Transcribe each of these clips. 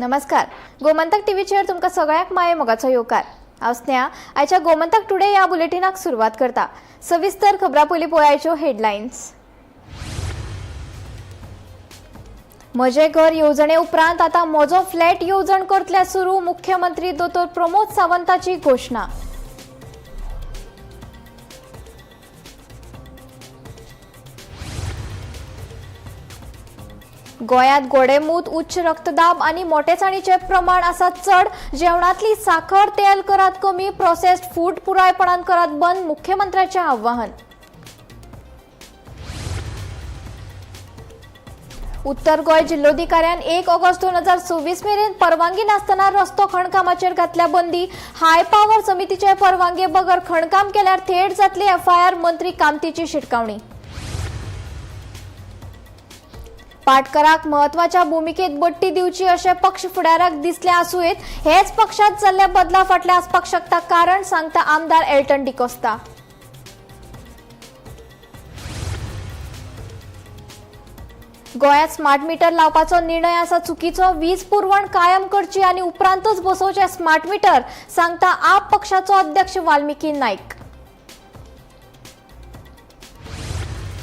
नमस्कार, गोमंतक टीव्हीचेर तुमकां सगळ्यांक माये मोगाचो येवकार. हांव स्नेहा आयच्या गोमंतक टुडे ह्या बुलेटिनाक सुरवात करता. सविस्तर खबरां पयलीं पळयाच्यो हेडलायन्स. म्हजें घर येवजणे उपरांत आतां म्हजो फ्लॅट येवजण करतले सुरू, मुख्यमंत्री दोतोर प्रमोद सावंताची घोशणा. गोंयांत गोडेंमूत, उच्च रक्तदाब आनी मोटेसाणीचें प्रमाण आसा चड. जेवणांतली साखर, तेल करात कमी, प्रोसेस्ड फूड पुरायपणान करात बंद, मुख्यमंत्र्याचें आवाहन. उत्तर गोंय जिल्लोधिकाऱ्यान 1 ऑगस्ट 2026 मेरेन परवानगी नासतना रस्तो खणकामाचेर घातल्या बंदी. हाय पावर समितीचे परवानगे बगर खणकाम केल्यार थेट जातली एफआयआर, मंत्री कामतीची शिटकावणी. पाटकराक म्हत्वाच्या भुमिकेत बडटी दिवची अशें पक्ष फुडाराक दिसलें आसूं येत, हेच पक्षात जाल्ल्या बदला फाटलें आसपाक शकता कारण, सांगता आमदार एल्टन डिकोस्ता. गोंयांत स्मार्ट मीटर लावपाचो निर्णय आसा चुकीचो, वीज पुरवण कायम करची आनी उपरांतच बसोवचें स्मार्ट मीटर, सांगता आप पक्षाचो अध्यक्ष वाल्मिकी नायक.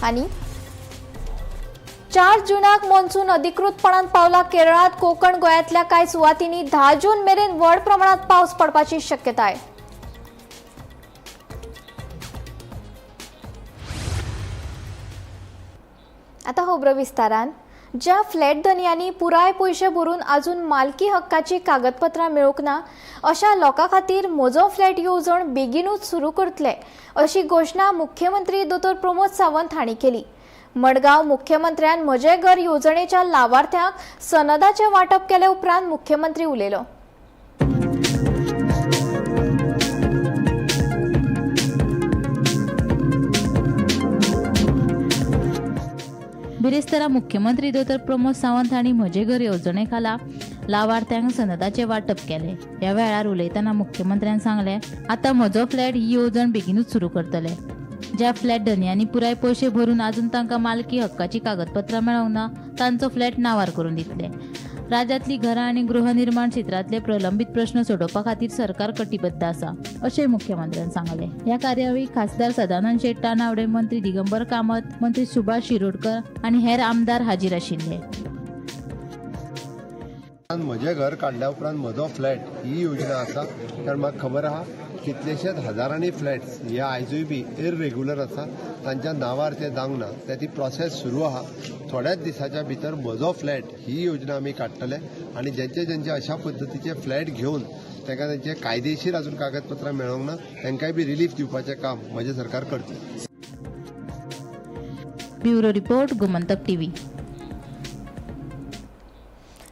आनी 4 जूनाक मॉन्सून अधिकृतपणान पावला केरळांत. कोकण गोंयांतल्या कांय सुवातींनी 10 जून मेरेन व्हड प्रमाणात पावस पडपाची शक्यताय. आतां खबरो विस्तारान. ज्या फ्लॅट धनयांनी पुराय पयशे भरून अजून मालकी हक्काची कागदपत्रां मेळूंक ना अशा लोकां खातीर म्हजो फ्लॅट येवजण बेगीनूच सुरू करतले अशी घोशणा मुख्यमंत्री दोतोर प्रमोद सावंत हांणी केली. मडगांव मुख्यमंत्र्यान म्हजें घर येवजणेच्या लावार्थ्यांक सनदाचें वांटप केले उपरांत मुख्यमंत्री उलयलो. बिरेस्तारा मुख्यमंत्री दोतोर प्रमोद सावंत हांणी म्हजें घर येवजणे खाला लावार्थ्यांक सनदाचें वांटप केलें. ह्या वेळार उलयतना मुख्यमंत्र्यान सांगलें, आतां म्हजो फ्लॅट ही येवजण बेगीनूच सुरू करतले. ज्या फ्लॅट धनयांनी पुराय पयशे भरून अजून तांकां मालकी हक्काची कागदपत्रां मेळोंक ना तांचो फ्लॅट नांवार करून दितले. राज्यांतलीं घरां आनी गृहनिर्माण क्षेत्रांतले प्रलंबीत प्रश्न सोडोवपा खातीर सरकार कटिबद्ध आसा अशें मुख्यमंत्र्यान सांगलें. ह्या कार्यावळीक खासदार सदानंद शेट तानावडे, मंत्री दिगंबर कामत, मंत्री सुभाष शिरोडकर आनी हेर आमदार हाजीर आशिल्ले. म्हजें घर काडल्या उपरांत म्हजो फ्लॅट ही योजना आसा, कारण म्हाका खबर आहा कितलेशेच हजारांनी फ्लॅट्स हे आयजूय बी इररेग्युलर आसा, तांच्या नांवार ते जावंक ना, ते ती प्रोसेस सुरू आहा. थोड्याच दिसाच्या भितर म्हजो फ्लॅट ही योजना आमी काडटले आनी जेंचे जेंचे अशा पद्दतीचे फ्लॅट घेवन तांकां तेंचे कायदेशीर अजून कागदपत्रां मेळोंक ना तांकांय बी रिलीफ दिवपाचें काम म्हजें सरकार करतलें. Bureau report, Gomantak TV.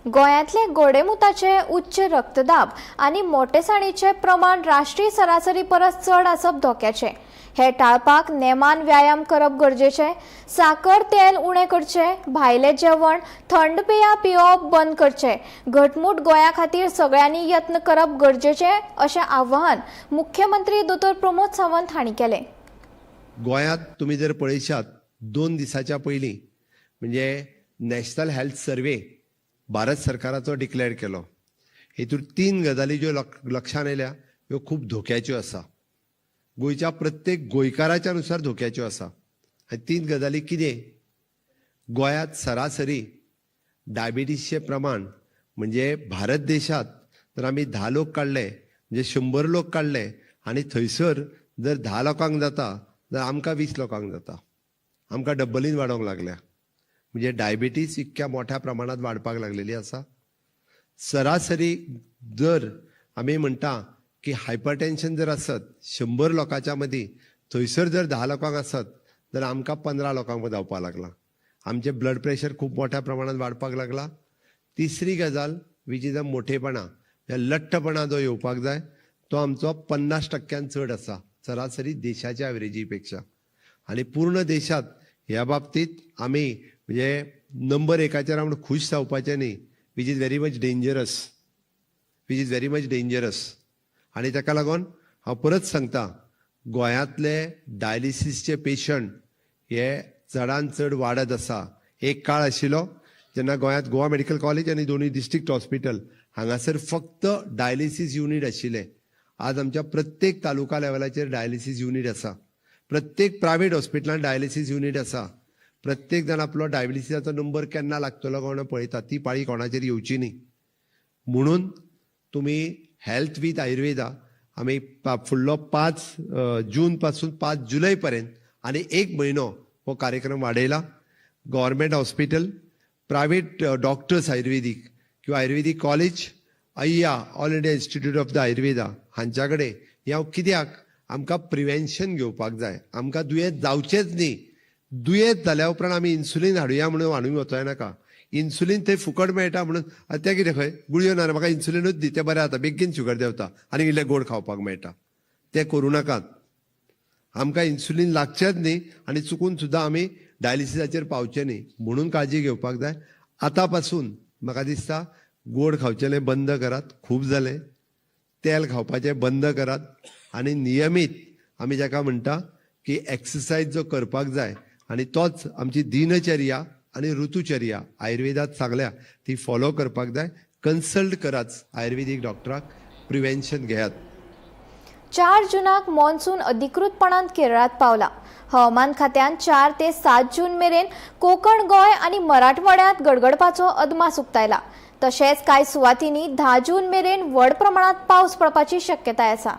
गोंयांतले गोडेमुताचे उच्च रक्तदाब आनी मोटेसाणीचें प्रमाण राष्ट्रीय सरासरी परस चड आसप धोक्याचें. हे टाळपाक नेमान व्यायाम करप गरजेचें. साकर, तेल उणें करचें, भायलें जेवण, थंड पेयां पियोवप बंद करचें. घटमूट गोंया खातीर सगळ्यांनी यत्न करप गरजेचें अशें आवाहन मुख्यमंत्री दोतोर प्रमोद सावंत हांणी केलें. गोंयांत तुमी जर पळयशात 2 दिसाच्या पयलीं म्हणजे नॅशनल हेल्थ सर्वे भारत सरकाराचो डिक्लेअर केलो. हेतून 3 गजाली ज्यो लक्षान आयल्या ह्यो खूब धोक्याच्यो आसा, गोंयच्या प्रत्येक गोंयकाराच्या नुसार धोक्याच्यो आसा. आनी 3 गजाली कितें, गोंयांत सरासरी डायबिटीसचें प्रमाण म्हणजे भारत देशांत जर आमी 10 लोक काडले म्हणजे 100 लोक काडले आनी थंयसर जर 10 लोकांक जाता जाल्यार आमकां 20 लोकांक जाता, आमकां डब्बलीन वाडोवंक लागल्या. म्हणजे डायबिटीस इतक्या मोठ्या प्रमाणात वाडपाक लागलेली आसा. सरासरी जर आमी म्हणटा की हायपरटेन्शन जर आसत 100 लोकांच्या मदीं थंयसर जर 10 लोकांक आसत जाल्यार आमकां 15 लोकांक जावपाक लागला. आमचें ब्लड प्रेशर खूब मोठ्या प्रमाणात वाडपाक लागला. तिसरी गजाल which is a मोठेपणा, लठ्ठपणा जो येवपाक जाय तो आमचो 50% चड आसा सरासरी देशाच्या एवरेजी पेक्षा. आनी पूर्ण देशांत ह्या बाबतींत आमी म्हणजे नंबर 1 आमी खूश जावपाचें न्ही, which is very much dangerous, which is very much dangerous. आनी ताका लागून हांव परत सांगता, गोंयांतले डायलिसीसचे पेशंट हे चडान चड वाडत आसा. एक काळ आशिल्लो जेन्ना गोंयांत गोवा मेडिकल कॉलेज आनी दोनूय डिस्ट्रिक्ट हॉस्पिटल हांगासर फक्त डायलिसीस युनीट आशिल्लें. आज आमच्या प्रत्येक तालुका लेवलाचेर डायलिसीस युनीट आसा. प्रत्येक प्रायवेट हॉस्पिटलांत डायलिसीस युनीट आसा. प्रत्येक जाण आपलो डायलिसिसाचो नंबर केन्ना लागतलो कोण पळयता, ती पाळी कोणाचेर येवची न्ही म्हणून तुमी हेल्थ वीथ आयुर्वेदा आमी फुडलो 5 जून पासून 5 जुलय पर्यंत आनी एक म्हयनो हो कार्यक्रम वाडयला. गव्हर्मेंट हॉस्पिटल, प्रायवेट डॉक्टर्स आयुर्वेदीक किंवा आयुर्वेदीक कॉलेज, अय्या All India Institute of the Ayurveda हांच्या कडेन हें हांव कित्याक आमकां प्रिवेन्शन घेवपाक जाय. आमकां दुयेंत जावचेंच न्ही. दुयेंत जाल्या उपरांत आमी इन्सुलीन हाडुया म्हणून हाडूंक वचों नाका. इन्सुलीन थंय फुकट मेळटा म्हणून तें कितें खंय गुळयो ना म्हाका इन्सुलिनूच दी, तें बरें जाता, बेगीन शुगर देंवता आनी इल्लें गोड खावपाक मेळटा. तें करूं नाकात. आमकां इन्सुलीन लागचेंच न्ही आनी चुकून सुद्दां आमी डायलिसिसाचेर पावचें न्ही म्हणून काळजी घेवपाक जाय. आतां पासून म्हाका दिसता गोड खावचेलें बंद करात, खूब जालें. तेल खावपाचें बंद करात आनी नियमीत आमी जाका म्हणटा की एक्सरसायज जो करपाक जाय आनी तोच आमची दिनचर्या आनी ऋतुचर्या आयुर्वेदात सांगल्या ती फॉलो करपाक जाय. कन्सल्ट करात आयुर्वेदीक डॉक्टराक, प्रिवेन्शन घेयात. 4 जुनाक मॉन्सून अधिकृतपणान केरळात पावला. हवामान खात्यान 4 ते 7 जून मेरेन कोकण, गोंय आनी मराठवाड्यात गडगडपाचो अदमास उक्तायला. तशेंच कांय सुवातींनी 10 जून मेरेन व्हड प्रमाणात पावस पडपाची शक्यताय आसा.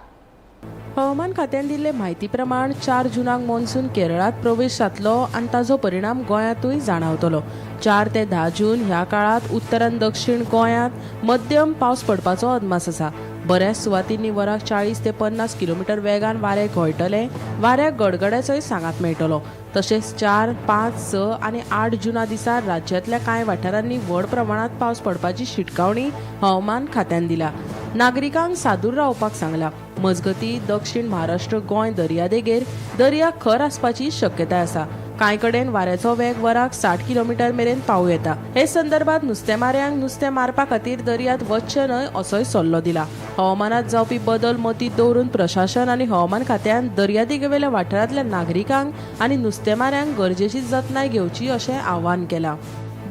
हवामान खात्यान दिल्ले म्हायती प्रमाण 4 जुनाक मॉन्सून केरळात प्रवेश जातलो आनी ताजो परिणाम गोंयांतूय जाणावतलो. 4 ते 10 जून ह्या काळांत उत्तर आनी दक्षिण गोंयांत मध्यम पावस पडपाचो अदमास आसा. बऱ्याच सुवातींनी वराक 40 ते 50 किलोमिटर वेगान वारें घोळटलें. वाऱ्याक गडगड्याचोय सांगात मेळटलो. तशेंच 4, 5, 6 आनी 8 जुना दिसा राज्यांतल्या कांय वाठारांनी व्हड प्रमाणांत पावस पडपाची शिटकावणी हवामान खात्यान दिला. नागरिकांक सादूर रावपाक सांगला. मजगती दक्षिण महाराष्ट्र गोंय दर्यादेगेर दर्या खर आसपाची शक्यताय आसा. कांय कडेन वाऱ्याचो वेग वराक 60 किलोमिटर मेरेन पावूं येता. हे संदर्भात नुस्तेमाऱ्यांक नुस्तें मारपा खातीर दर्यांत वचचें न्हय असोय सल्लो दिला. हवामानात जावपी बदल मतींत दवरून प्रशासन आनी हवामान खात्यान दर्यादेगेवेल्या वाठारांतल्या नागरिकांक आनी नुस्तेमाऱ्यांक गरजेची जतनाय घेवची अशें आवाहन केलां.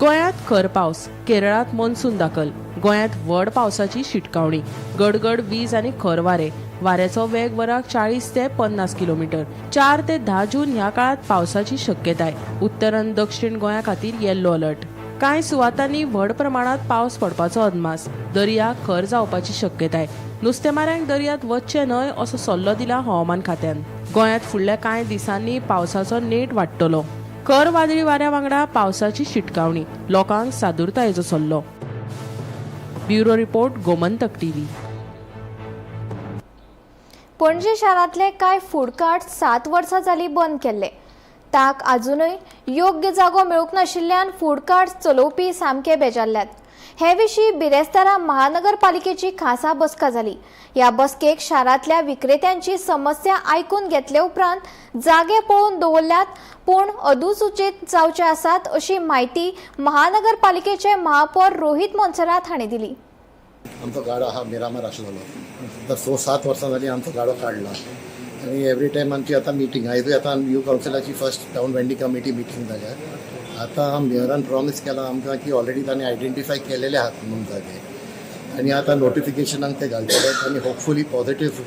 गोंयांत खर पावस, केरळांत मॉन्सून दाखल. गोंयांत व्हड पावसाची शिटकावणी. गडगड, वीज आनी खर वारें. वाऱ्याचो वेग वराक 40 ते 50 किलोमिटर. 4 ते 10 जून ह्या काळांत पावसाची शक्यताय. उत्तर आनी दक्षिण गोंया खातीर येल्लो अलर्ट. कांय सुवातांनी व्हड प्रमाणांत पावस पडपाचो अदमास. दर्या खर जावपाची शक्यताय. नुस्तेमाऱ्यांक दर्यांत वचचें न्हय असो सल्लो दिला हवामान खात्यान. गोंयांत फुडल्या कांय दिसांनी पावसाचो नेट वाडटलो. खर वादळी वाऱ्या वांगडा पावसाची शिटकावणी. लोकांक सादुरतायेचो सल्लो. Bureau report, Gomantak TV. Panaji शारांतले कांय फूड कार्ट 7 वर्सां जालीं बंद केल्ले. ताक आजुनूय योग्य जागो मेळूंक नाशिल्ल्यान फूड कार्ट चलोवपी सामके बेजारल्यात. हे विशीं बिरेस्तारा महानगरपालिकेची खासा बसका जाली. ह्या बसकेक शारांतल्या विक्रेत्यांची समस्या आयकून घेतले उपरांत जागे पळोवन दवरल्यात, पूण अधिसुचीत जावचे आसात अशी म्हायती महानगरपालिकेचे महापौर रोहित मोन्सेरात हांणी दिली. आमचो गाडो आहा मिरामार आसलेलो. आतां 6-7 वर्सां जालीं आमचो गाडो काडला आनी एवरी टायम आमची आतां मिटींग, आयजूय आतां new कावन्सिलाची first town vending committee meeting जाल्या. आतां मेयरान प्रॉमीस केलां आमकां की ऑलरेडी तांणी आयडेंटिफाय केलेले आहात म्हणून जागे आनी आतां नोटिफिकेशनाक ते घालतले आनी hopefully positive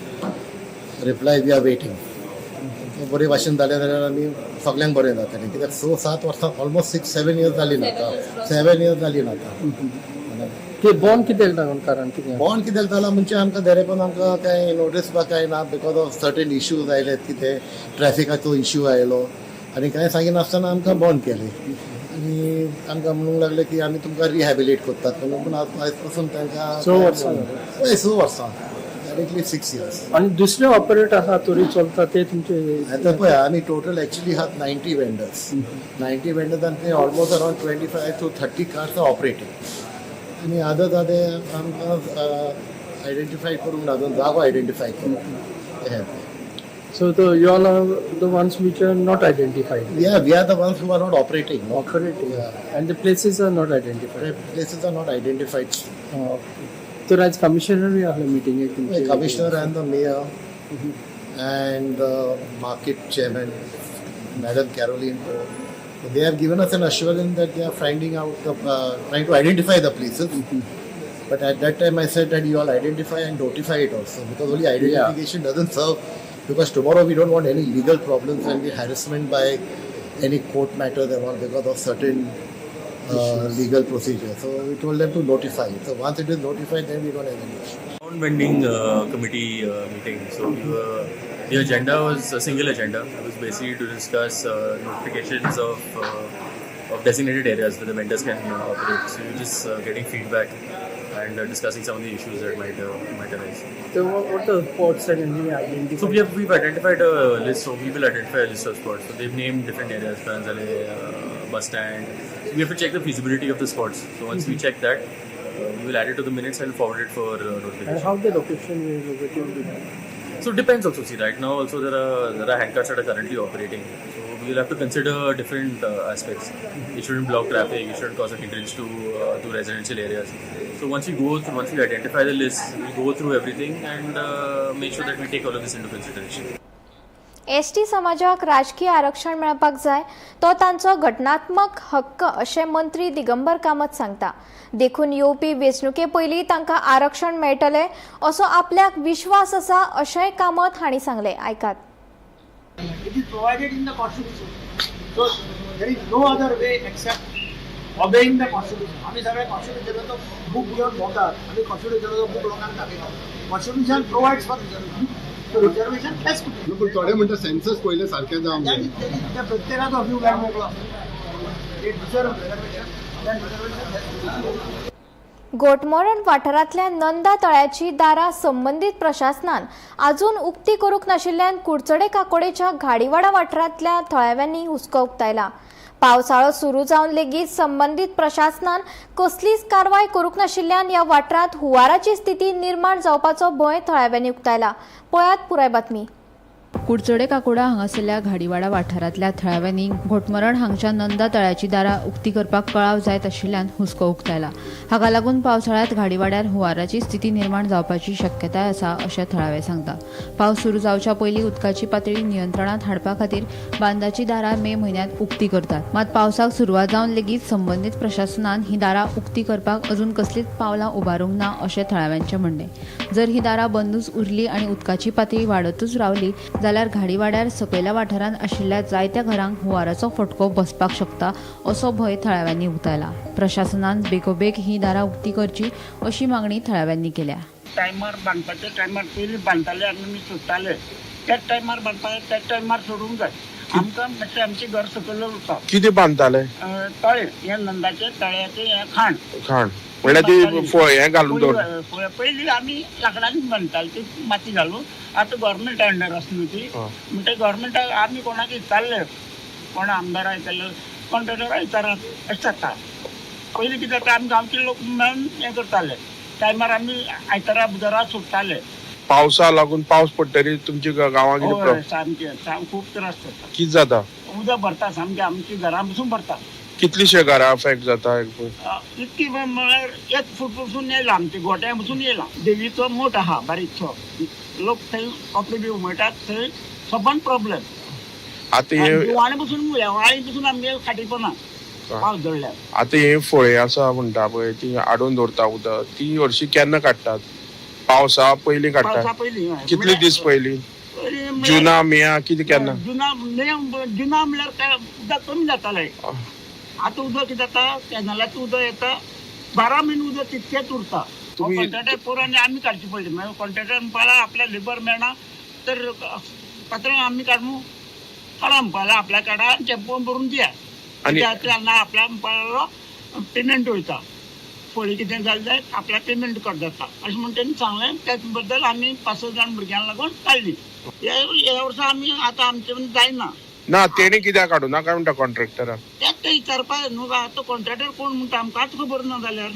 reply we are waiting. बरे भाशेन जालें जाल्यार आमी सगल्यांक बरें जातलें, कित्याक 6-7 वर्सां, ऑलमोस्ट 6-7 इयर्स जालीं ना आतां, 7 इयर्स जालीं ना आतां. ते बॉन्ड कित्याक लागून, कारण कितें? बॉन्ड कित्याक जाला म्हणजे आमकां देरेपन आमकां कांय नोटीस बा कांय ना, because of certain issues आयले, कितें ट्रॅफिकाचो इश्यू आयलो आनी कांय सांगिनासतना आमकां बॉन्ड केले आनी आमकां म्हणूंक लागले की आमी तुमकां रिहॅबिलिट करतात म्हणून, पूण आयज पासून तांकां स वर्सां जालीं. हय, 6 वर्सां, डायरेक्टली 6 इयर्स. आनी दुसरे ऑपरेट आसा तरी चलता ते तुमचे? आतां पळय, आमी टोटल एक्चुली आहात 90 वेंडर्स. 90 वेंडर्स आनी almost around 25 to 30 carts operating आनी आदर ते आमकां आयडेंटिफाय करूंक ना, अजून जागो आयडेंटिफाय करूंक हे. So you all are the ones which are not identified? Yeah, we are the ones who are not operating. No? Operating. Yeah. And the places are not identified. Places are not identified. तर आयज कमिशनरूय आसले मिटिंगेक तुमचे? The commissioner and the mayor and the market chairman, Madam Caroline. They have given us an assurance that they are finding out the, trying to identify the places. But at that time I said that you all identify and notify it also, because only identification doesn't serve, because tomorrow we don't want any legal problems and the harassment by any court matters and all because of certain legal procedure. So we told them to notify it. So once it is notified, then we don't have any issue. Town vending committee meeting. So we were, the agenda was a single agenda. It was basically to discuss notifications of designated areas where the vendors can operate. So we were just getting feedback and discussing some of the issues that might arise. So what are the spots that you identified? So we've identified a list. So we will identify a list of spots. So they've named different areas, Pranzale, bus stand. So we have to check the feasibility of the spots. So once we check that, we will add it to the minutes and forward it for notification. And how the location is located? So it depends also. See, right now also there are handcarts that are currently operating. So we will have to consider different aspects. It shouldn't block traffic. It shouldn't cause a hindrance to residential areas. So once we identify the list, we'll go through everything and make sure that we take all of this into consideration. ST समाजाक राजकीय आरक्षण मेळपाक जाय तो तांचो घटनात्मक हक्क अशें मंत्री दिगंबर कामत सांगता. देखून येवपी वेंचणुके पयलीं तांकां आरक्षण मेळटलें असो आपल्याक विश्वास आसा अशेंय कामत हांणी सांगलें. आयकात. It is provided in the constitution. So there is no other way except obeying the constitution. आम्ही सगळे कॉन्स्टिट्यूशनाचो बूक घेवन भोंवतात, आमी कॉन्स्टिट्यूशनाचो बूक लोकांक दाखयतात. Constitution provides for reservation. So reservation has to be. पूण थोडे म्हणटा सेन्सस पयले सारकें जावंक जाय. त्या प्रत्येकाचो व्यू मेकळो आसता. It deserve reservation, then reservation has to be. Gotmoran वाठारांतल्या नंदा तळ्याची दारां संबंदीत प्रशासनान अजून उक्ती करूंक नाशिल्ल्यान कुडचडे काकोडेच्या घाडीवाडा वाठारांतल्या थळाव्यांनी हुस्को उक्तायला. पावसाळो सुरू जावन लेगीत संबंदीत प्रशासनान कसलीच कारवाय करूंक नाशिल्ल्यान ह्या वाठारांत हुंवाराची स्थिती निर्माण जावपाचो भंय थळाव्यांनी उक्तायला. पळयात पुराय बातमी. कुडचडे काकोडा हांगासरल्या घाडीवाडा वाठारांतल्या थळाव्यांनी घोटमरण हांगच्या नंदा तळ्याची दारां उक्ती करपाक कळाव जायत आशिल्ल्यान हुस्को उक्तायला. हाका लागून पावसाळ्यांत घाडीवाड्यार हुंवाराची स्थिती निर्माण जावपाची शक्यताय आसा अशें थळावे सांगता. पावस सुरू जावच्या पयलीं उदकाची पातळी नियंत्रणांत हाडपा खातीर बांदाची दारां मे म्हयन्यांत उक्ती करतात. मात पावसाक सुरवात जावन लेगीत संबंदीत प्रशासनान ही दारां उक्ती करपाक अजून कसलीच पावलां उबारूंक ना अशें थळाव्यांचें म्हणणें. जर ही दारां बंदूच उरली आनी उदकाची पातळी वाडतूच रावली जाल्यार घाडीवाड्यार सकयल्या वाठारांत आशिल्ल्या जायत्या घरांक हुंवाराचो फटको बसपाक शकता असो भंय थळाव्यांनी उक्तायला. प्रशासनान बेगोबेग ही दारां उक्ती करची अशी मागणी थळाव्यांनी केल्या. टायमार बांदपाचे टायमार पयलीं बांदताले आनी आमी सोडटाले. त्याच टायमार बांदपाचे, त्याच टायमार सोडूंक जाय. आमकां मातशें आमचें घर सकयल उरता. कितें बांदताले? तळें हें नंदाचें तळ्याचें हें खाण. खाण म्हणल्यार ती हें घालून दवर. पयलीं आमी लांकडांनी बांदताले, ती माती घालून. आतां गव्हर्मेंट अंडर आसा न्हू ती, म्हणटकीर गव्हर्मेंटाक आमी कोणाक विचारलें, कोण आमदाराक विचारलें, कॉन्ट्रॅक्टराक विचारात, अशें जाता. पयलीं कितें जाता, आमी गांवचे लोक मेळून हें करताले. टायमार आमी आयतारा बुधवारा सोडटाले. पावसा लागून पावस पडटरी तुमच्या गांवांत कितें? सामकें खूब त्रास जाता. कितें जाता? उदक भरता सामकें, आमच्या घरां पसून भरता. कितलीशे घरां अफेक्ट जाता? इतकी म्हळ्यार एक फूट पसून येयला, आमच्या गोट्या पसून येयला. देवीचो मोठ आहा बारीकसो, लोक थंय कपडे बी उमळटात, थंय सबंद प्रॉब्लेम. आतां हे वाणी पसून वाळी पसून आमगे खाटीपणा पावस जडल्यार. आतां हे फळी आसा म्हणटा पळय, ती हाडून दवरता उदक, ती हरशीं केन्ना काडटात? पावसा पयलीं काडटात. कितले दीस पयलीं? जुना मेया कितें केन्ना? जुना मे जुना म्हणल्यार काय उदक कमी जातालें. आतां उदक कितें जाता, कॅनलाचें उदक येता, 12 म्हयने उदक तितकेंच उरता. कॉन्ट्रॅक्टर पोरांनी आमी काडची पडली. मागीर कॉन्ट्रॅक्टर म्हणपाक आपल्या लेबर मेळना तर पात्रांव आमी काडूं काडा म्हणपाक आपल्या काडा आनी टेम्पो भरून दिया. कित्याक ना आपल्या म्हणपाक पेमेंट वयता, फळी कितें जालें जायत आपल्या पेमेंट कट जाता अशें म्हूण तेणी सांगलें. त्या बद्दल आमी 5-6 जाण भुरग्यांक लागून काडली. ह्या वर्सा आमी आतां आमचे जायना. ना तेणी कित्याक काडूं ना काय म्हणटा कॉन्ट्रॅक्टराक? तेच ते विचारपाक न्हू. आतां कॉन्ट्रॅक्टर कोण म्हणटा आमकांच खबर ना जाल्यार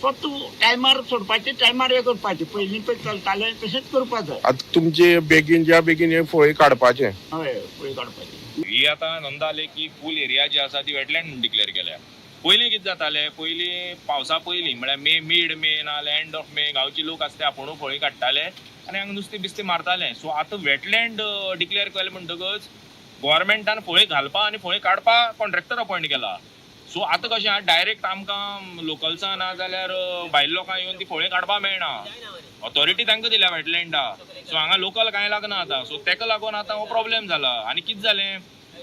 फक्त टायमार सोडपाचें, टायमार हें करपाचें. पयलीं पळय चलतालें तशेंच करपाक जाय. आतां तुमचे बेगीन ज्या बेगीन हे फळी काडपाचें. हय, फळी काडपाची. ही आतां नंदा लेक ही फूल एरिया जी आसा ती वेटलँड म्हूण डिक्लेअर केल्या. पयलीं कितें जातालें, पयलीं पावसा पयलीं म्हळ्यार मे मीड मे नाजाल्यार एंड ऑफ मे गांवचे लोक आसता आपुणू फळी काडटाले आनी हांगा नुस्तें बिस्तें मारताले. सो आतां वेटलँड डिक्लेअर केलें म्हणटकच गोवोरमेंटान फळी घालपा आनी फळी काडपा कॉन्ट्रॅक्टर अपॉयंट केला. सो आतां कशें आहा, डायरेक्ट आमकां लोकल्सां ना जाल्यार भायल्या लोकांक येवन ती फळीं काडपाक मेळना. ऑथॉरिटी तांकां दिल्या वेटलँडा. सो हांगा लोकल कांय लागना आतां. सो तेका लागून आतां हो प्रॉब्लेम जाला. आनी कितें जालें,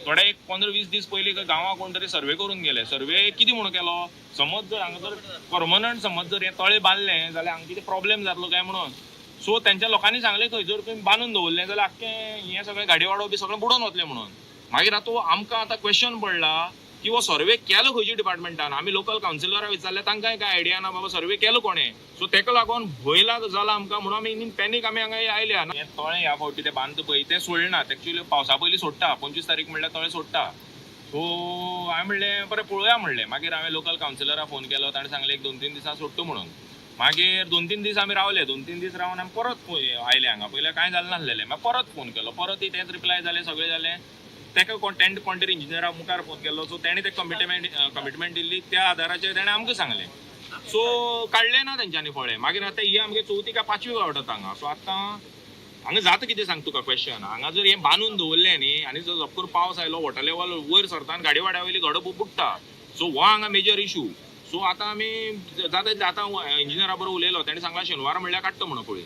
थोडे एक 15-20 दीस पयलीं गांवां कोण तरी सर्वे करून गेले. सर्वे कितें म्हणून केलो, समज जर हांगा जर परमनंट समज जर हें तळें बांदलें जाल्यार हांगा कितें प्रॉब्लेम जातलो काय म्हणून. सो तेंच्या लोकांनी सांगलें खंय जर तुमी बांदून दवरलें जाल्यार आख्खें हें सगळें गाडी वाडो बी सगळें बुडोवन वतलें म्हणून. मागीर आतां आमकां आतां क्वेश्चन पडला की हो सर्वे केलो खंयच्या डिपार्टमेंटान. आमी लोकल कावन्सिलराक विचारलें, तांकांय कांय आयडिया ना बाबा सर्वे केलो कोणें. सो तेका लागून भंय जाला आमकां म्हणून आमी इन पॅनीक आमी हांगा आयल्या. हें तळें ह्या फावटी तें बांदता पळय तें सोडना, एक्चुअली पावसा पयलीं सोडटा, 25 तारीख म्हणल्यार तळें सोडटा. सो हांवें म्हणलें बरें पळोवया म्हणलें. मागीर हांवें लोकल कावन्सिलराक फोन केलो, ताणें सांगलें एक 2-3 दिसां सोडटा म्हणून. मागीर 2-3 दीस आमी रावले, 2-3 दीस रावन आमी परत आयले हांगा. पयलें कांय जालें नासलेलें, मागीर परत फोन केलो, परत तेंच रिप्लाय जालें, सगळें जालें. तेका कोण टेंट कोण तरी इंजिनियरा मुखार फोन केलो. सो तेणें ते कमिटमेंट दिल्ली, त्या आदाराचेर तेणें आमकां सांगलें. सो काडलें ना तेंच्यांनी फळें. मागीर आतां ही आमगे चवथी काय 5वी फावट आतां हांगा. सो आतां हांगा जाता कितें सांग तुका क्वेश्चन, हांगा जर हें बांदून दवरलें न्ही आनी जर जपकर पावस आयलो वॉटर लेवल वयर सरता आनी गाडी वाड्या वयली घडप बुडटा. सो हो हांगा मेजर इशू. सो आतां आमी जाता तितलें आतां इंजिनियरा बरोबर उलयलो, तेणें सांगलां शेनवार म्हणल्यार काडटा म्हणून पळय.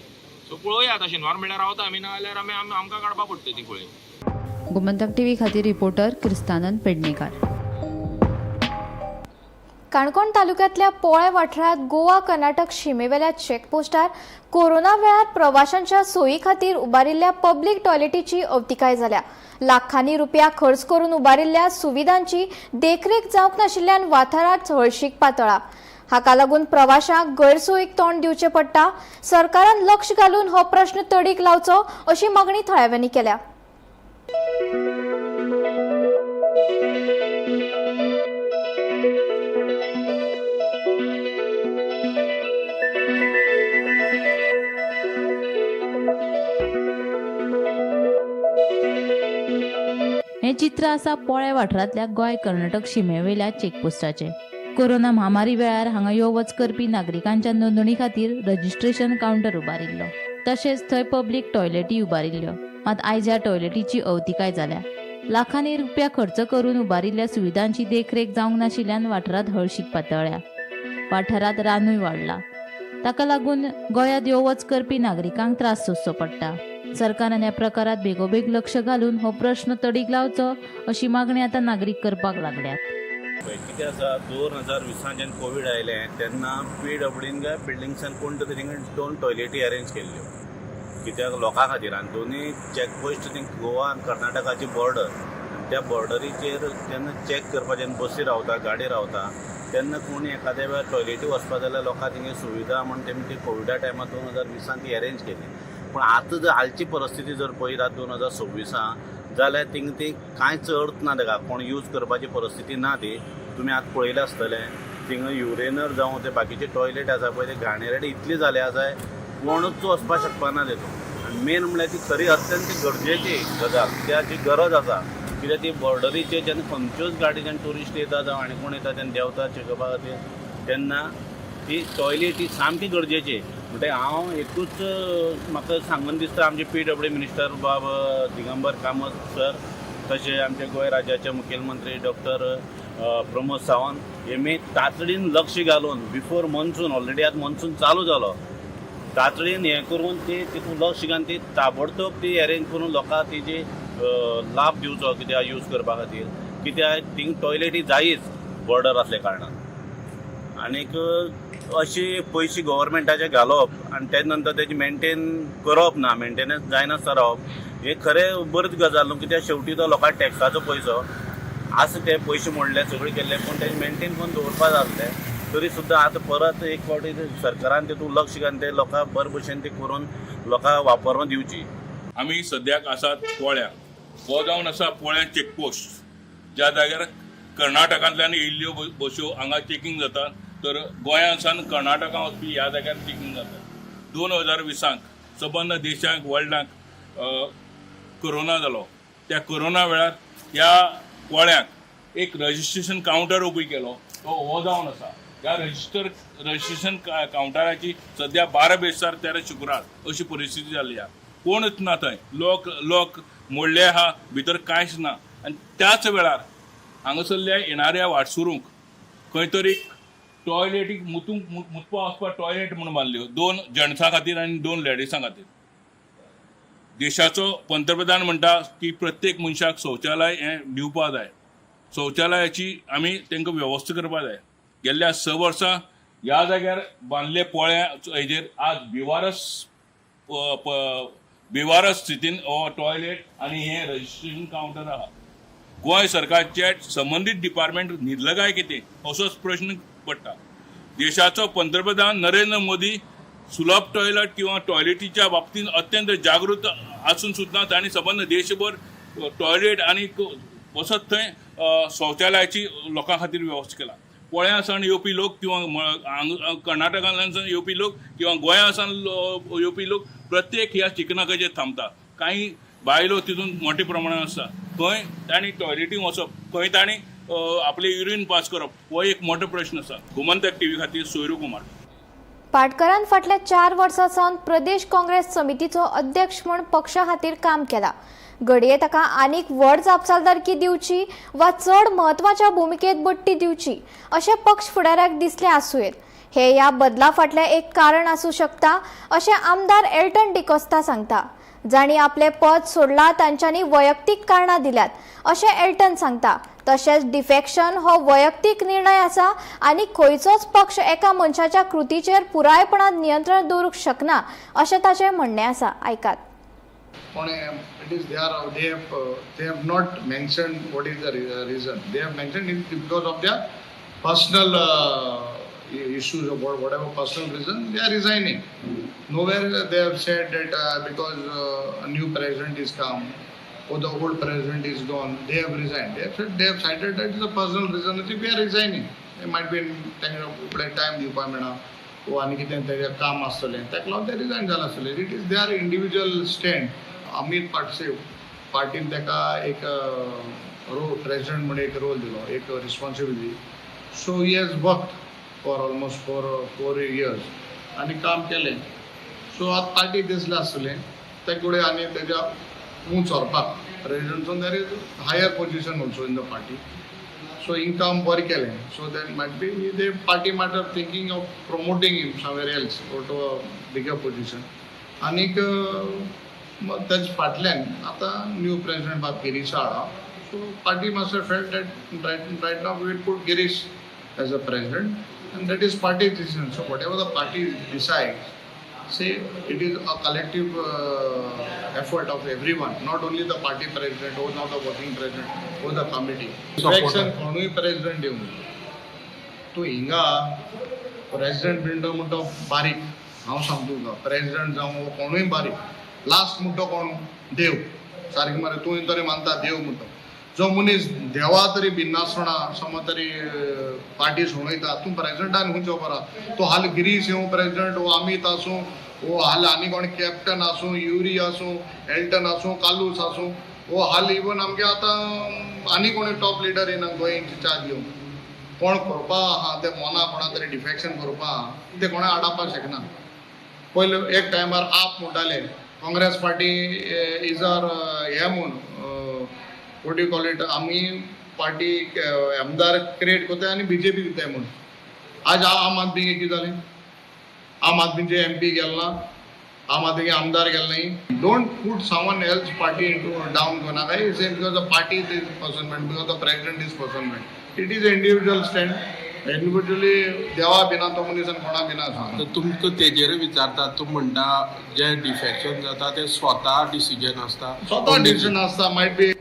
सो पळोवया आतां शेनवार म्हणल्यार रावता आमी, ना जाल्यार आमी आमकां काडपाक पडटा ती पळय. गोमंतक टीव्ही खातीर रिपोर्टर क्रिस्तानंद पेडणेकार. काणकोण तालुक्यांतल्या पोळे वाठारांत गोवा कर्नाटक शिमेवेल्या चेकपोस्टार कोरोना वेळार प्रवाशांच्या सोयी खातीर उबारिल्ल्या पब्लीक टॉयलेटीची अवतिकाय जाल्या. लाखांनी रुपया खर्च करून उबारिल्ल्या सुविधांची देखरेख जावंक नाशिल्ल्यान वाठारांत हळशीक पातळा. हाका लागून प्रवाशांक गैरसोयीक तोंड दिवचें पडटा. सरकारान लक्ष घालून हो प्रश्न तडीक लावचो अशी मागणी थळाव्यांनी केल्या. हें चित्र आसा पोळे वाठारांतल्या गोंय कर्नाटक शिमेवेल्या चेकपोस्टाचें. कोरोना म्हामारी वेळार हांगा यो वच करपी नागरिकांच्या नोंदणी खातीर रजिस्ट्रेशन कावंटर उबारिल्लो, तशेंच थंय पब्लीक टॉयलेटी उबारिल्ल्यो. मात आयज ह्या टॉयलेटीची अवतिकाय जाल्या. लाखांनी रुपया खर्च करून उबारिल्ल्या सुविधांची देखरेख जावंक नाशिल्ल्यान वाठारांत हळशीक पातळ्ळ्या. वाठारांत रानूय वाडला, ताका लागून गोंयांत यो वच करपी नागरिकांक त्रास सोंसचो पडटा. सरकारान ह्या प्रकारात बेगोबेग लक्ष घालून हो प्रश्न तडीक लावचो अशी मागणी आतां नागरीक करपाक लागल्यात. कितें आसा, 2020 जेन्ना कोवीड आयलें तेन्ना पीडब्ल्यूडीन काय बिल्डिंग्सान कोण तरी थिंगा 2 टॉयलेटी अरेंज केल्ल्यो कित्याक लोकां खातीर. आनी दोनूय चॅकपोस्ट थिंग गोवा आनी कर्नाटकाची बॉर्डर, त्या बॉर्डरीचेर जेन्ना चॅक करपाक जेन्ना बसी रावता, गाडी रावता तेन्ना कोणी एखाद्या वेळार टॉयलेटी वचपा जाल्यार लोकां थिंगा सुविधा म्हण तेमी ती कोविडा टायमार 2020 ती अरेंज केली. पूण आतां जर आयची परिस्थिती जर पळयता 2026 जाल्यार थिंगा ती कांयच अर्थ ना, ताका कोण यूज करपाची परिस्थिती ना. ती तुमी आतां पळयलें आसतलें, थिंगा युरेनर जावं ते बाकीचे टॉयलेट आसा पळय ते घाणेरडे इतले जाले आसाय कोणूच वचपाक शकपाना तेतून. आनी मेन म्हणल्यार ती खरी अत्यंत गरजेची गजाल, कित्याक जी गरज आसा, कित्याक ती बॉर्डरीचेर जेन्ना खंयच्योच गाडी जेन्ना ट्युरिस्ट येता जावं आनी कोण येता तेन्ना देंवता चेकअपा खातीर तेन्ना ती टॉयलेट ही सामकी गरजेची. म्हणटकीर हांव एकूच म्हाका सांगून दिसता, आमचे पीडब्ल्यू मिनिस्टर बाब दिगंबर कामत सर, तशें आमचे गोंय राज्याचे मुखेलमंत्री डॉक्टर प्रमोद सावंत हेमी तातडीन लक्ष घालून बिफोर मॉन्सून, ऑलरेडी आतां मॉन्सून चालू जालो, तातडीन हें करून ती तितून लक्ष घालून ती ताबडतोब ती अरेंज करून लोकांक तेजी लाभ दिवचो कित्याक यूज करपा खातीर, कित्याक थिंग टॉयलेटी जायच बॉर्डर आसल्या कारणान. आनीक अशी पयशे गव्हर्मेंटाचे घालप आनी तेज नंतर तेजी मेंटेन करप ना, मेंटेनन्स जायनासतना रावप हे खरें बरीच गजाल न्हू, कित्याक शेवटी तो लोकांक टॅक्साचो पयसो आसा, ते पयशे मोडले सगळे केल्ले पूण तेजे मेंटेन करून दवरपा जाय आसलें. तरी सुद्दां आतां परत एक फावटी सरकारान तितून लक्ष घालून ते लोकांक बरे भशेन ते करून लोकांक वापरून दिवची. आमी सद्याक आसात पोळ्या, हो जावन आसा पोळ्या चेकपोस्ट, ज्या जाग्यार कर्नाटकांतल्यान येयल्ल्यो बश्यो हांगा चेकींग जाता, तर गोंयांसान कर्नाटका वचपी ह्या जाग्यार चेकींग जाता. 2020 सबंद देशांक वर्ल्डाक कोरोना जालो, त्या कोरोना वेळार ह्या पोळ्याक एक रजिस्ट्रेशन कावंटर उबी केलो, तो हो जावन आसा. ह्या रजिस्ट्रेशन कावंटराची सद्या 12 बेसार 13 शुक्रार अशी परिस्थिती जाल्ली आहा. कोणच ना थंय, लोक मोडले आहा, भितर कांयच ना. आनी त्याच वेळार हांगासरल्या येणाऱ्या वाटसुरूंक खंय तरी टॉयलेटीक मुतूंक मुतपा वचपाक टॉयलेट म्हूण बांदल्यो, 2 जेंट्सां खातीर आनी 2 लेडिसां खातीर. देशाचो पंतप्रधान म्हणटा की प्रत्येक मनशाक शौचालय हें दिवपा जाय. शौचालयाची आमी तांकां वेवस्था करपा जाय. गेल्ल्या 6 वर्सां ह्या जाग्यार बांदले पोळ्या हेजेर आज बेवारस स्थितीन हो टॉयलेट आनी हें रजिस्ट्रेशन कावंटर आहा. गोंय सरकारचे संबंदीत डिपार्टमेंट न्हिदला काय कितें असोच प्रश्न पडटा. देशाचो पंतप्रधान नरेंद्र मोदी सुलभ टॉयलेट किंवा टॉयलेटीच्या बाबतींत अत्यंत जागृत आसून सुद्दां तांणी सबंद देशभर टॉयलेट आनी वसत थंय शौचालयाची लोकां खातीर वेवस्था केला. पोळ्यां सावन येवपी लोक किंवा कर्नाटकांतल्यान सावन येवपी लोक किंवा गोंया सावन येवपी लोक प्रत्येक ह्या चिकनाकाचेर थांबता. कांय बायलो तितून मोठ्या प्रमाणात आसता. खंय तांणी टॉयलेटींक वचप, खंय तांणी आपले युरीन पास करप हो एक मोठो प्रश्न आसा. गोमंतक टीव्ही खातीर सोयरू कुमार. पाटकरान फाटल्या 4 वर्सां सावन प्रदेश काँग्रेस समितीचो अध्यक्ष म्हूण पक्षा खातीर काम केला. घडये ताका आनीक व्हड जापसालदारकी दिवची वा चड म्हत्वाच्या भुमिकेत बडटी दिवची अशें पक्ष फुडाऱ्याक दिसलें आसूं येत. हे ह्या बदला फाटलें एक कारण आसूं शकता अशें आमदार एल्टन डिकोस्ता सांगता. जांणी आपलें पद सोडलां तांच्यांनी वैयक्तीक कारणां दिल्यात अशें एल्टन सांगता. तशेंच डिफेक्शन हो वैयक्तीक निर्णय आसा आनी खंयचोच पक्ष एका मनशाच्या कृतीचेर पुरायपणान नियंत्रण दवरूंक शकना अशें ताचें म्हणणें आसा. आयकात. It is they have not mentioned what is the reason. They have mentioned it because of their personal issues or whatever personal reason they are resigning. Nowhere they have said that because a new president is come or the old president is gone, they have resigned. They have said, they have cited that is a personal reason. If we are resigning, it might be time दिवपा मेळना वो आनी कितें तेजें काम आसतलें ताका लागून ते रिजायन जालां आसतलें. It is their individual stand. Amit पाटसेव पार्टीन ताका एक रोल प्रेसिडेंट म्हणून एक रोल दिलो, एक responsibility. So he has worked for almost four years आनी काम केलें. सो आतां पार्टी दिसलें आसतलें ते कडेन आनी तेज्या ऊंच व्हरपाक प्रेसिडेंटसून there is higher position also in the party. So हिंग काम बरें केलें. So that might be the party might are thinking of promoting him somewhere else or to a bigger position. आनीक तेज फाटल्यान आतां न्यू प्रेसिडेंट बाब गिरीश आहा. So party must have felt that right now we will put Girish as a president and that is party decision. So whatever the party decides, say it is a collective effort of everyone, not only the party president or not the working president or the committee. Election कोणूय president येवं तूं हिंगा president window म्हणटा बारीक, हांव सांगता तुका president जावं कोणूय बारीक, लास्ट म्हणटा कोण देव सारकें मरे. तूं तरी मानता देव म्हणटा, जो मनीस देवा तरी भिन्नासतना समज तरी पार्टी सोडयता तूं प्रेसिडेंटान खंयचो बरा. तो हाल गिरीश येवं प्रेसिडेंट वो अमीत आसूं वो हाल आनी कोण कॅप्टन आसूं, युरी आसूं, एल्टन आसूं, कालूस आसूं, वो हाल इवन आमगे आतां आनी कोणी टॉप लिडर येना गोंयची चार्ज घेवन कोण करपा आहा ते मोना कोणा तरी डिफेक्शन करपा आहा ते कोणा आडावपाक शकना. पयलीं एक टायमार आप म्हणटाले काँग्रेस पार्टी is our हें म्हूण what you call it, आमी पार्टी आमदार क्रिएट करताय आनी बीजेपी दिताय म्हूण. आज आम आदमी कितें जालें, आम आदमीचे एमपी गेल ना, आम आदमी आमदार गेल न्ही. Don't put someone else party into down करनाका. Say because the party is person man, because the president is person man. It is individual stand. Individually देवा भिना तो मनीस आनी कोणा भिना आसा. तुमकां तेजेरूय विचारता, तूं म्हणटा जे डिफेक्शन जाता ते स्वता डिसिजन आसता, स्वता डिसिजन आसता मायट बी.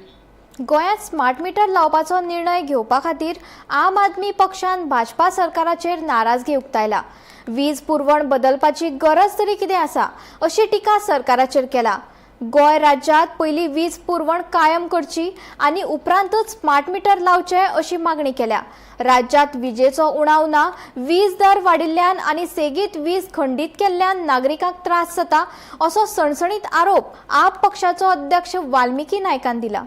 गोंयांत स्मार्ट मिटर लावपाचो निर्णय घेवपा खातीर आम आदमी पक्षान भाजपा सरकाराचेर नाराजगी उक्तायला. वीज पुरवण बदलपाची गरज तरी कितें आसा अशी टिका सरकाराचेर केला. गोंय राज्यांत पयलीं वीज पुरवण कायम करची आनी उपरांतच स्मार्ट मिटर लावचे अशी मागणी केल्या. राज्यांत विजेचो उणाव ना, वीज दर वाडिल्ल्यान आनी सेगीत वीज खंडीत केल्ल्यान नागरिकांक त्रास जाता असो सणसणीत आरोप आप पक्षाचो अध्यक्ष वाल्मिकी नायकान दिला.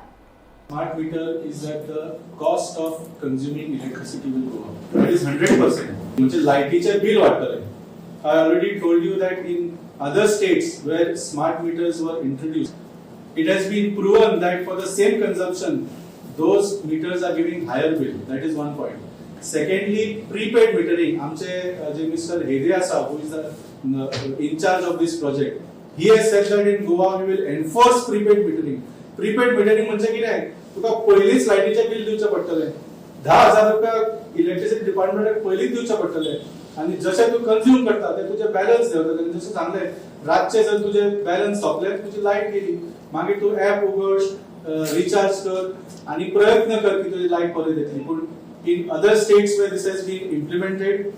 Smart meter is that the cost of consuming electricity will go up. That is 100%. म्हणजे लायटीचे bill वाडटले. I already told you that in other states where smart meters were introduced, it has been proven that for the same consumption, those meters are giving higher bill. That is one point. Secondly, prepaid metering. आमचे जे mister हेदे आसा, who is the incharge of this project, he has said that in Goa we will enforce prepaid metering. Prepaid metering म्हणजे कितें, तुका पयलींच लायटीचें bill दिवचें पडटलें, 10,000 रुपया इलेक्ट्रिसिटी डिपार्टमेंटाक पयलींच दिवचें पडटलें आनी जशें तूं कंज्यूम करता ते तुजें बॅलन्स देंवतलें. आनी जशें सांगलें, रातचें जर तुजें बॅलन्स सोंपलें, तुजी लायट गेली, मागीर तूं एप उगड, रिचार्ज कर आनी प्रयत्न कर की तुजी लायट परत येतली. पूण in other states where this has been implemented,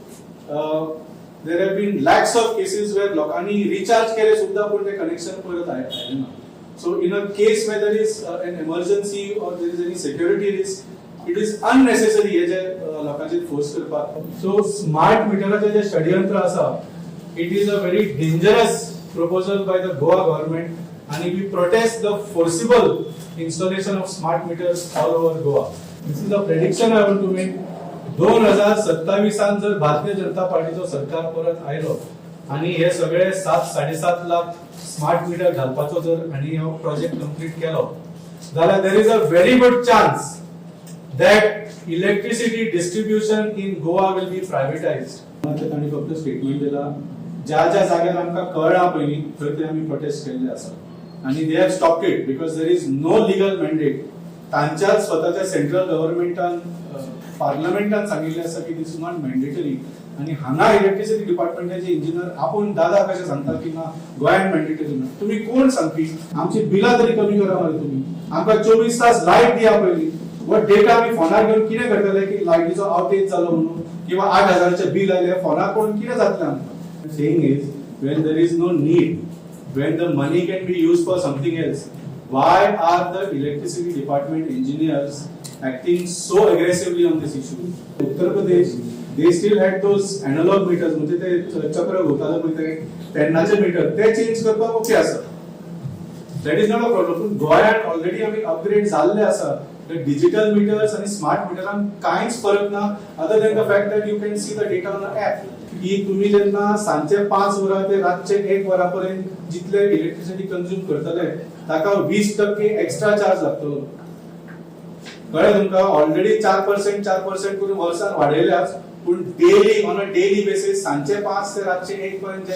there have been lakhs of cases where लोकांनी रिचार्ज केले सुद्दां पूण ते कनेक्शन परत आयलें ना. So in a case where there is an emergency or there is any security risk, it is unnecessary हे जे लोकांचेर फोर्स करपाक. सो स्मार्ट मिटराचें जें षडयंत्र आसा, it is a very dangerous proposal by the Goa government आनी we protest the forcible installation of smart meters all over Goa. This is a prediction I want to make. 2027 जर भारतीय जनता पार्टीचो सरकार परत आयलो आनी हे सगळे 7-7.5 लाख स्मार्ट मिटर घालपाचो जर आनी हो प्रोजेक्ट कंप्लीट केलो जाल्यार there is a very good chance that electricity distribution in Goa will be privatized. तांणी फक्त स्टेटमेंट दिला, ज्या ज्या जाग्यार आमकां कळ्ळां पयलीं थंय ते आमी प्रोटेस्ट केल्ले आसा आनी they have stopped it because there is no legal mandate. तांच्याच स्वताच्या सेंट्रल गव्हर्मेंटान, पार्लमेंटान सांगिल्लें आसा की this is not mandatory. आनी हांगा इलेक्ट्रिसिटी डिपार्टमेंटाचे इंजिनियर आपूण दादा कशें सांगता की ना, गोंयांत मॅन्डेटरी ना. तुमी कोण सांगपी? आमची बिलां तरी कमी करा मरे तुमी, आमकां 24 तास लायट दिया पयलीं. हो डेटा आमी फोनार घेवन कितें करतले की लायटीचो आवटेज जालो म्हणून किंवा 8,000चें बील आयलें, फोनार पळोवन कितें जातलें आमकां? Saying is, when there is no need, when the money can be used for something else, why are the electricity department engineers acting so aggressively on this issue? Uttar Pradesh, they still had those analog meters, म्हणजे ते चक्र घुंवताले पळय ते तेन्नाचे metre, ते change करपाक okay आसा, that is not a problem. पूण गोंयांत ऑलरेडी आमी अपग्रेड जाल्ले आसा, डिजिटल मिटर्स आनी स्मार्ट मिटरान कांयच फरक ना, other than the fact that you can see the data on the app. की तुम्ही जेन्ना सांजचे 5 वरां ते रातचे 1 वरां पर्यंत जितले इलेक्ट्रिसिटी कंज्यूम करतले ताका 20% एक्स्ट्रा चार्ज लागतलो. कळ्ळें तुमकां? ऑलरेडी 4% 4% करून वर्सान वाडयल्याच, पूण daily on a daily basis सांजचे 5 ते रातचे 1 पर्यंत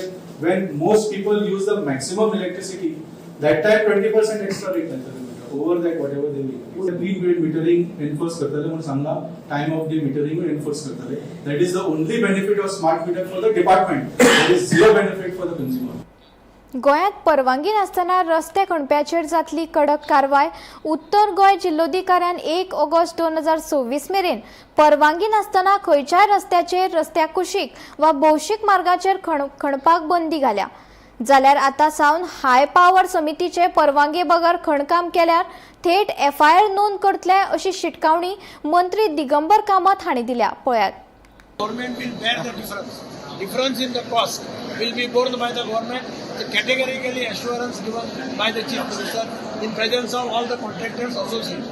when most people use the maximum electricity, that time 20% extra rate लागतले over that whatever they will. Prepaid metering enforce करतले म्हणून सांगला, time of day metering enforce करतले. That is the only benefit of smart meter for the department, there is zero benefit for the consumer. गोंयांत परवानगी नासतना रस्ते खणप्याचेर जातली कडक कारवाय. उत्तर गोंय जिल्लोधिकाऱ्यान 1 ऑगस्ट 2026 मेरेन परवानगी नासतना खंयच्याय रस्त्याचेर, रस्त्या कुशीक वा भौशीक मार्गाचेर खणपाक बंदी घाल्या. जाल्यार आतां सावन हाय पावर समितीचे परवानगे बगर खणकाम केल्यार थेट एफआयआर नोंद करतले अशी शिटकावणी मंत्री दिगंबर कामत हांणी दिल्या. पळयात. Government will bear the difference. Difference in the cost will be borne by the government. The categorically assurance given by the Chief Minister in presence of all the contractors association.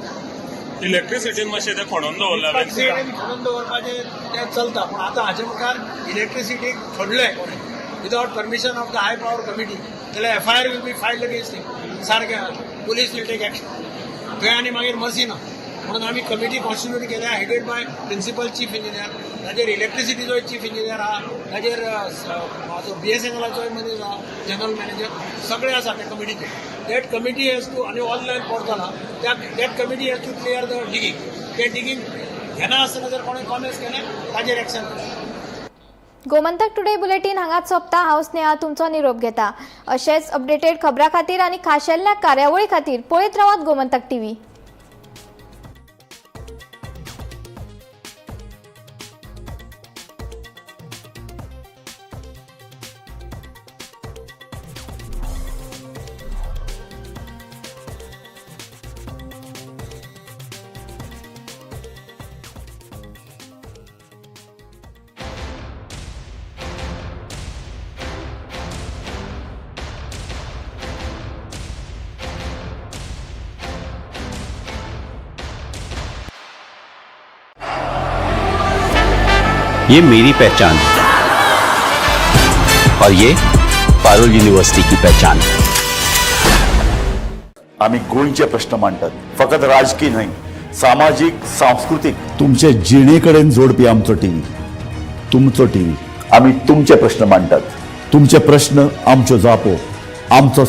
इलेक्ट्रिसिटीन मातशें तें खणून दवरलां. इलेक्ट्रिसिटीन खणून दवरपाचें तें चलता, पूण आतां हाचे मुखार इलेक्ट्रिसिटीक खणलें कोणें without permission of the high power committee जाल्यार FIR will be filed against him. सारकें police will take action थंय आनी मागीर मर्सी ना. म्हणून आमी कमिटी कॉन्स्टिट्यूट केल्या, headed by principal chief engineer. ताजेर इलेक्ट्रिसिटीचोय चीफ इंजिनियर आहा, ताजेर म्हाजो बीएसएनएलाचोय मनीस आहा, जनरल मॅनेजर, सगळे आसा त्या कमिटीचे. That committee has to, आनी ऑनलायन पोर्टल आहा, त्या that committee has to clear the digging. ते डिगींग घेना आसतना जर कोणें कॉमेन्स केलें ताजेर एक्शन. गोमंतक टुडे बुलेटीन हांगाच सोंपता. हांव स्नेहा तुमचो निरोप घेता. अशेंच अपडेटेड खबरां खातीर आनी खाशेल्या कार्यावळी खातीर पळयत रावात गोमंतक टीव्ही. ये मेरी पहचान है और ये पारुल यूनिवर्सिटी की पहचान है. आमी गोंयचे प्रश्न मांडटात, फकत राजकीय न्हय, सामाजीक, सांस्कृतीक, तुमचे जिणे कडेन जोडपी आमचो टीव्ही, तुमचो टीव्ही. आमी तुमचे प्रश्न मांडटात, तुमचे प्रश्न आमच्यो जापो, आमचो